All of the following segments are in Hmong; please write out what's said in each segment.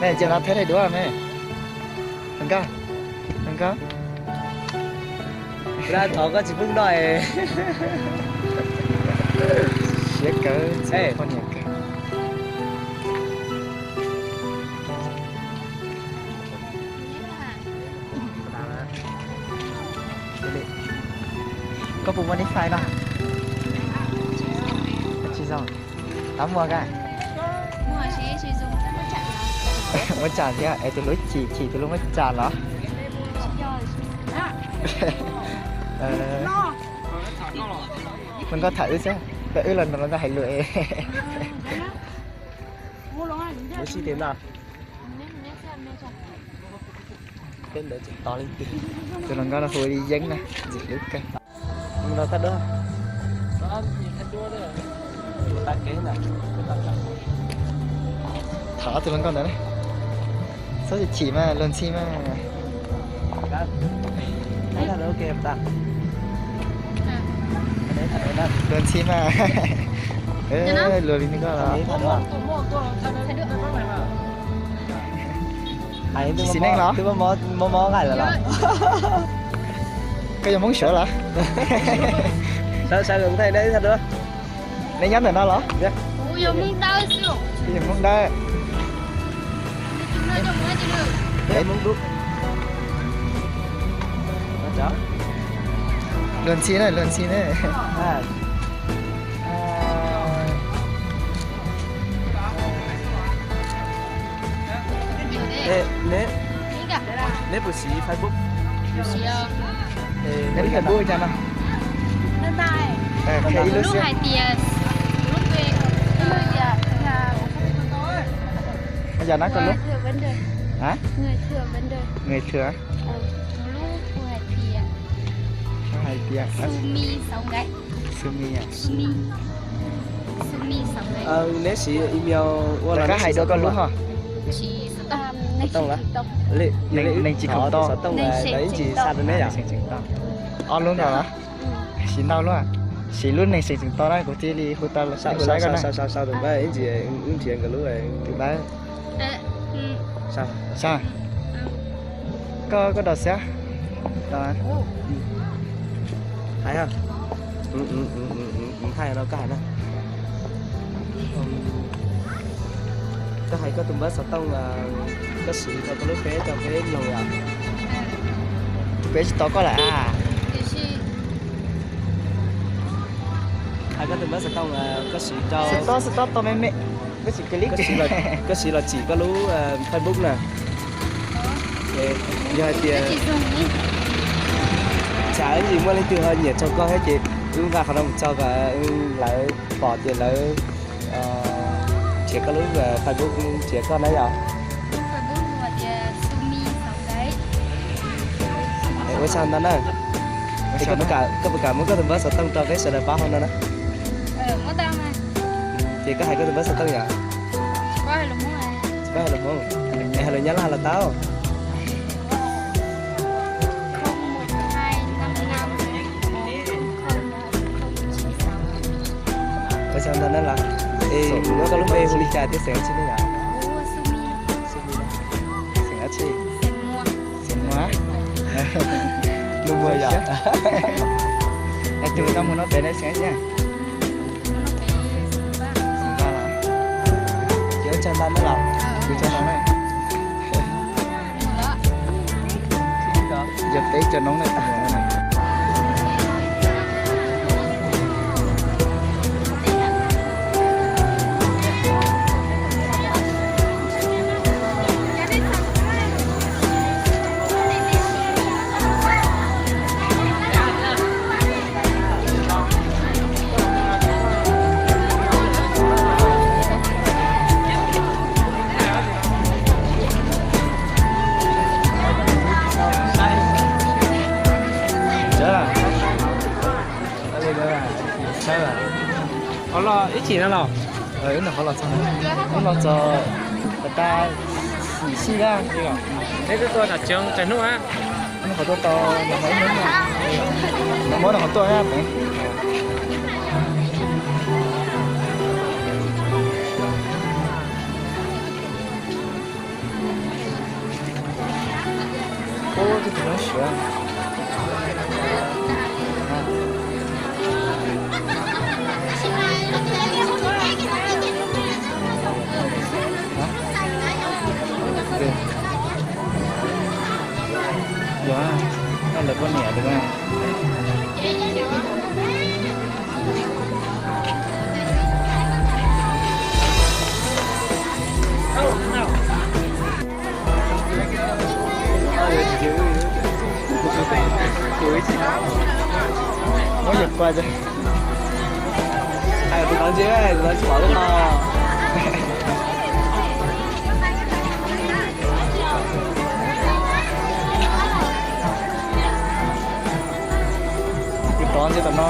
Ces no thaij daim duab me. Nkauj, nkauj. Thov koj tsis pub noj. Siab kawg, poj niam kawg. Koj puas muaj nij fais no? Tsis zoo. Tab muaj ka. Muaj tsam thiab es tus hlub chim chim tus hlub muaj tsam los. Hlub nkauj tham wb xwb, koj wb los nrog nkauj hais lus. Tus hluas nkauj no hu li Yeeb na, ntxim hlub kawg. Tham tus hluas nkauj ntawd na. Txhob chim mas, luag ntxhi mas. Luag ntxhi mas. Luag li nkauj los. Tsis xis neej los? Koj yog Hmoob Suav los? Neb nyob ntawm no los? Yog Hmoob Dawb. Luag ntxhi na, luag ntxhi na. Neb puas siv Facebook? Neb lub Facebook cas no? Qhia ib lub xwb. Yam no koj lub? Người Thượng. Hais tias Sumi. Neb siv email ua los koj hais dua koj lub ho. Neeg tsis khoom toj. Ob lub no los? Siv ntau lub. Siv lub neeg tseem tseem tau na, kuv thiaj li hu tau los saib koj na. Tus npawb. Koj, koj đọc xem. Hais, hais no koj hais na. Koj hais koj tus npawb xov tooj, koj siv rau koj lub peb rau peb mloog yom. Peb tsis tau koj lawm a. Hais koj tus npawb xov tooj, koj siv rau. Xov tooj, xov tooj tau me me. Koj siv los tsim koj lub Facebook na. Yog hais tias tsam ib ntsis muaj leej twg ho nyiam txog koj thiab ces wb nqa qhov no mus tso kom lawv pom ces lawv nrhiav koj lub Facebook nrhiav koj na yom. Ua tsaug ntau na. Es koj puas kam muab koj tus npawb xov tooj rau peb sawv daws paub hauv no na? Ces koj hais koj tus npawb xov tooj yom. Tsis paub hais lus Hmoob. Es hais lus Nyab Laj los tau. Ua tsaug ntau na los. Es koj lub npe hu li cas thiab xeem dab tsi ne yom? Xeem dab tsi? Xeem Muas. Muas yom. Es tus tau mus no pem ne xeem dab tsi? Ces ua tsaug ntau na los. Kuv tsaug ntau na. Yog peb cov noob na. Qhov los ib chim no los? Wb nyuam qhuav los txog, wb los txog tas tas xim sij na. Neb twb tuaj tom tsev hnub a? Nyuam qhuav tuaj tau, nyuam qhuav tuaj na. Tus no siab. Yog, lawv poj niam tus no. Muab yog kua, tus no ntsia, tus no tsis pom lub no. Tus tod ntsia tom no.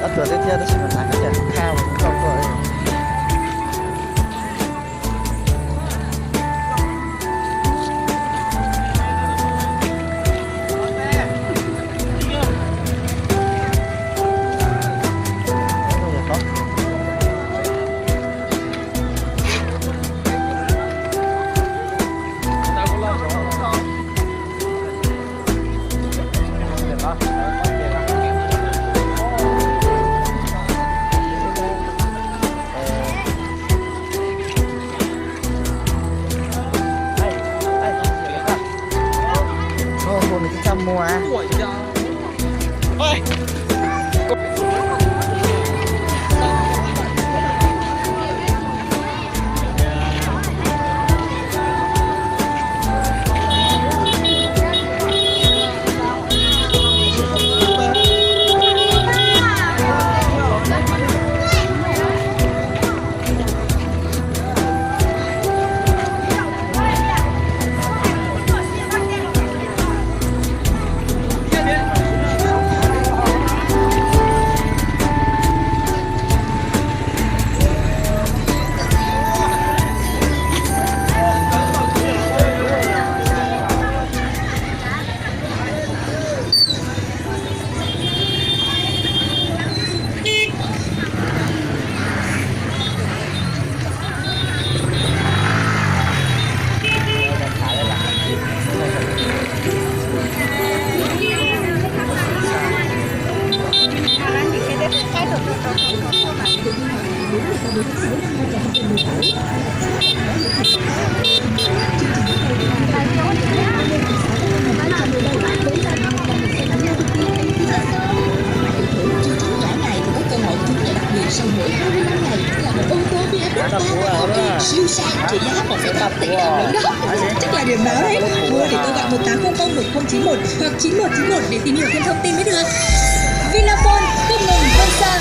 Tab tuaj thiab thiab tab sis mas hnav koj cas khaj mus koj tuaj. Hu nws tsis txaj muag. Đó đấy, hoặc thì tôi gọi một tám không không một không chín một hoặc chín một chín một để tìm hiểu thêm thông tin mới được. Vinaphone, không ngừng vươn xa.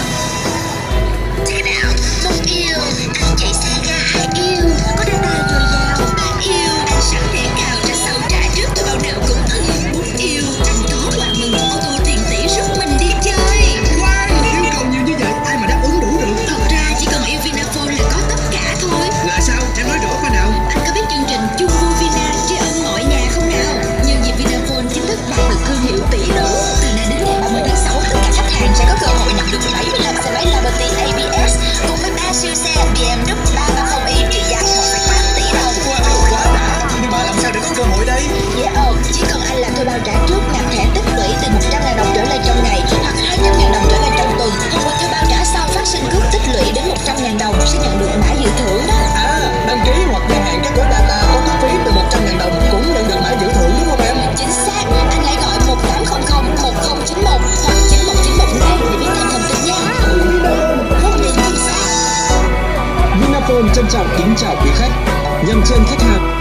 Thế nào? Mục yêu, anh chạy xe ga hãy yêu, có data dồi dào, bạn yêu, anh sẵn để cào cho sau trả trước, tôi bao nào cũng ưng. Mục yêu, anh có quà mừng ô tô tiền tỷ rước mình đi chơi. Wow, yêu cầu nhiều như vậy, ai mà đáp ứng đủ được? Thật ra chỉ cần yêu Vinaphone là có tất cả thôi. Là sao? Em nói rõ coi nào. Anh có biết chương trình chung vui Vina tri ân mọi nhà không nào? Nhân dịp Vinaphone chính thức đạt được thương hiệu tỷ đô, từ nay đến ngày ba mươi tháng sáu, tất cả khách hàng sẽ có cơ hội nhận được bảy mươi lăm xe máy Liberty A B S cùng với ba siêu xe B M W ba ba không i trị giá một phẩy tám tỷ đồng. Wow, quá đã. Nhưng mà làm sao để có cơ hội đây? Dễ ợt, chỉ cần anh làm thuê bao trả trước, nạp thẻ tích lũy từ một trăm ngàn đồng trở lên trong ngày hoặc hai trăm ngàn đồng trở lên trong tuần, hoặc là thuê bao trả sau phát sinh cước tích lũy đến một trăm ngàn đồng sẽ nhận được mã dự thưởng đó. À, đăng ký hoặc gia hạn các gói data có cước phí từ một trăm ngàn đồng cũng nhận được mã dự thưởng đúng không em? Chính xác, anh hãy gọi một tám không không một không chín một hoặc chín một chín một ngay để biết thêm thông tin nha. Thông tin chính xác. Vinaphone trân trọng kính chào quý khách. Nhằm chân khách hàng.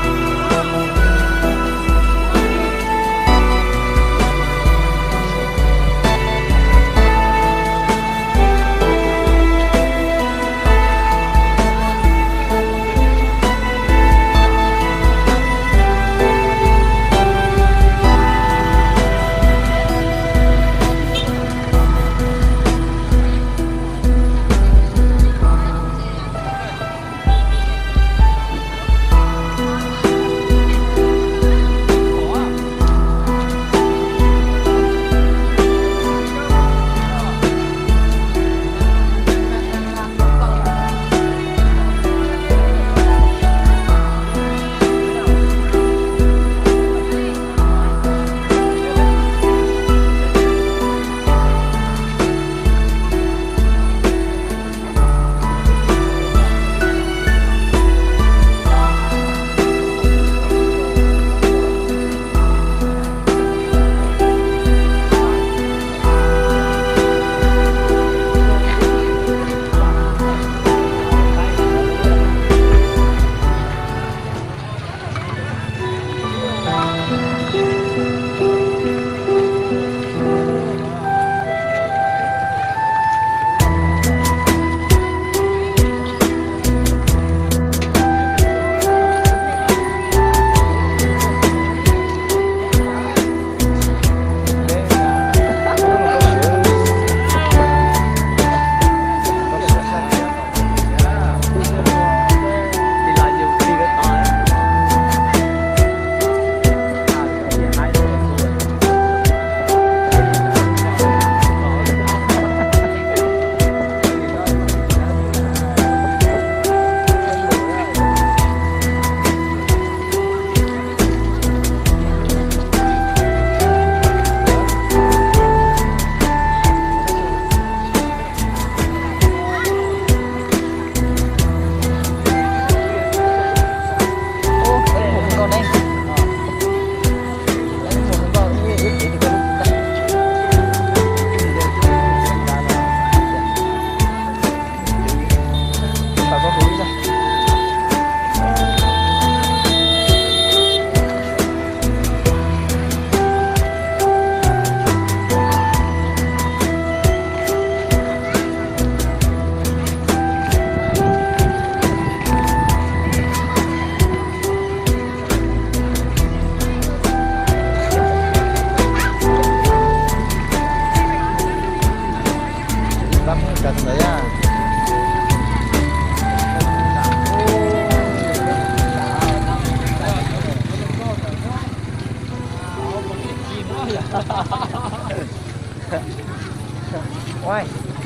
Ua,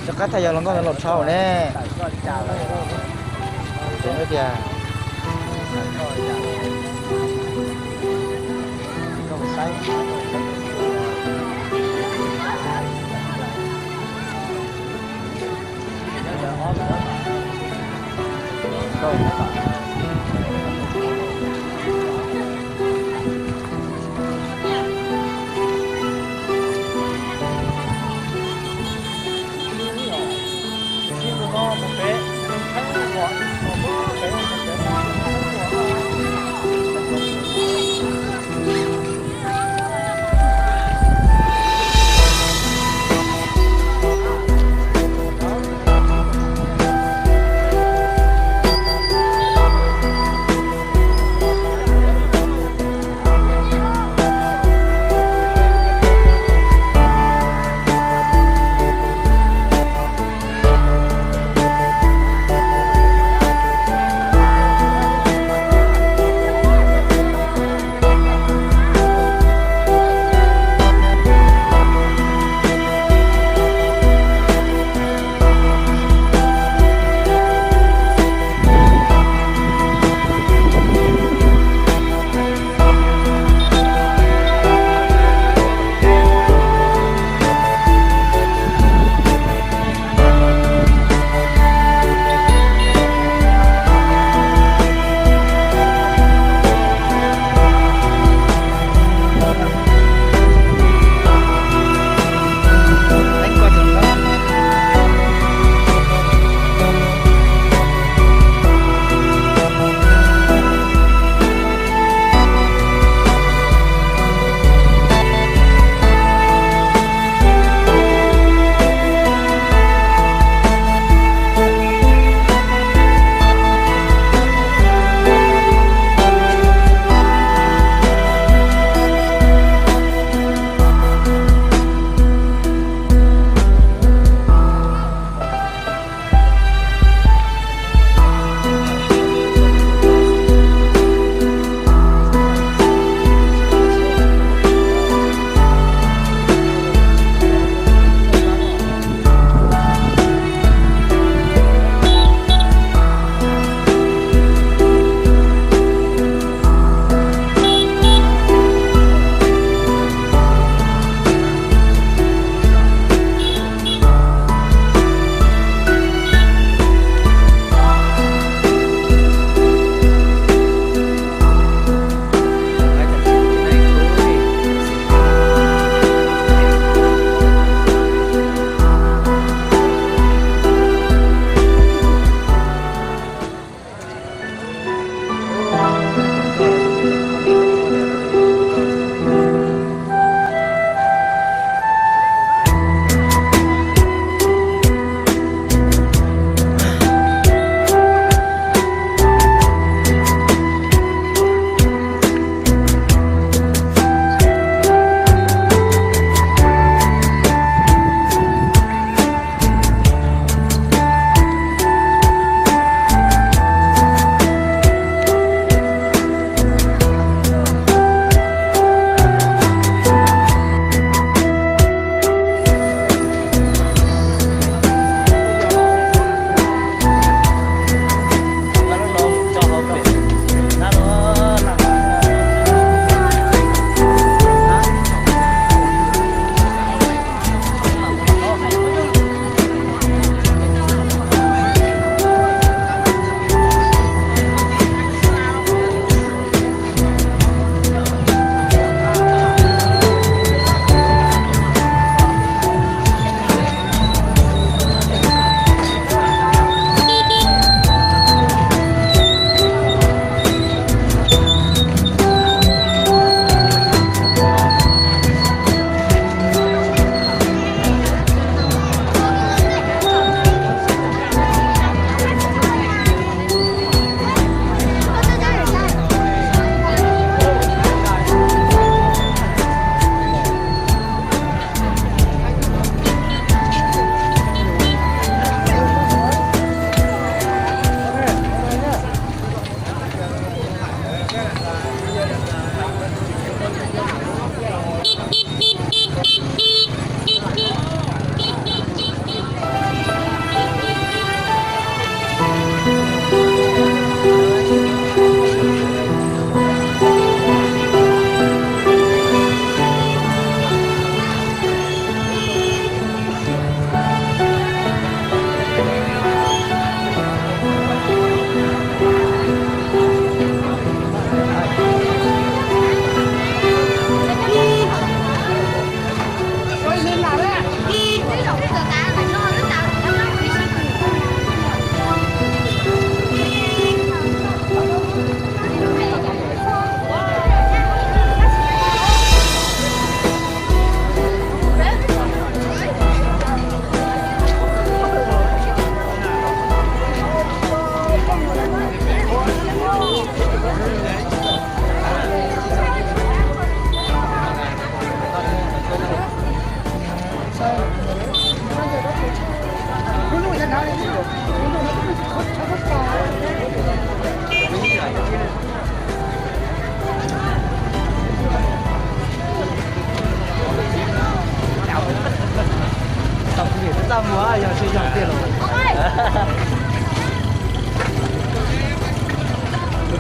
rov qab thaj yog hluas nkauj ntawd los dhau ne. Tseem tias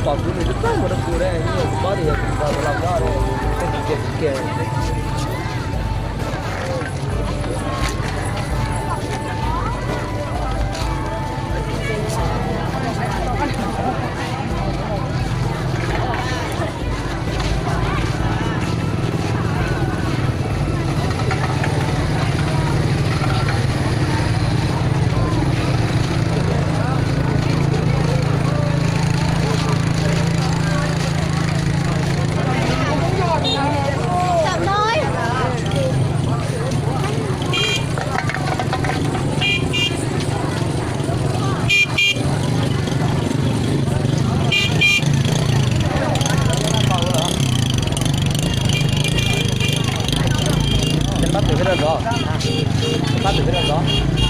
Kuv nws twb txawj mus rau kuv ne, kuv paub tias yog kuv nrog kuv los nyob ne, kuv kiag kuv kiag. Pab twm peb rau zov, pab twm peb rau zov.